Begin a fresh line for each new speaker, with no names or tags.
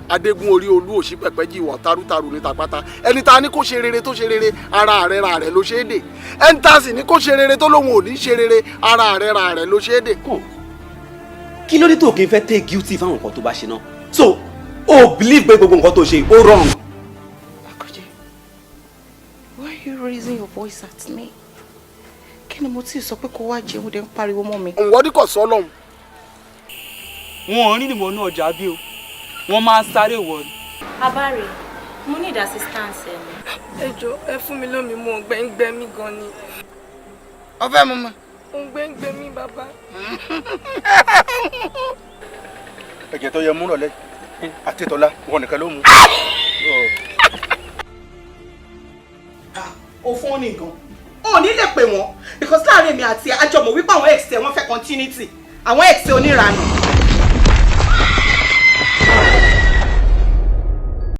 Adégún orí olú òsì pẹ̀pẹ́ jìwọ̀ tarútarù ní tapátá. Ẹni tá a ní kó ṣe rere tó ṣe rere, ara rẹ̀ ra rẹ̀ ló ṣe é dè. Ẹni tá a sì ní kó ṣe rere tó lóun ò ní ṣe rere, ara rẹ̀ ra rẹ̀ ló ṣe é dè.
Kí ló dé tó kí n fẹ́ take guilty fáwọn nǹkan tó bá ṣe náà? So o believe pé gbogbo nǹkan tó ṣe ó wrong?
Akọ́jẹ́, why are you raising your voice at me? Kí ni mo ti sọ pé kó wá jẹun dé ń pariwo mọ́ mi?
Ǹwọ́n ní kò sọ́ lọ́hùn.
Wọn ò rí ìwọ náà ọjà bí o, wọn máa ń sáré wọ ni.
Abáre, mo need assistance ẹ ni.
Ẹ jọ̀ọ́, ẹ fún mi lómi mu, òǹgbẹ ń gbẹ mí gan ni.
Ọfẹ mu mọ.
Òǹgbẹ ń gbẹ mí, bàbá.
Ẹ̀jẹ̀ tó yẹ mú rọ̀lẹ́ àti tọ́lá wọn nìkan ló mú.
O fún ní gan. O ò ní lè pè wọ́n because láàrin èmi àti àjọmọ̀ wípé àwọn ex ẹ̀ wọ́n fẹ́ continuity. Àwọn ex oníranù.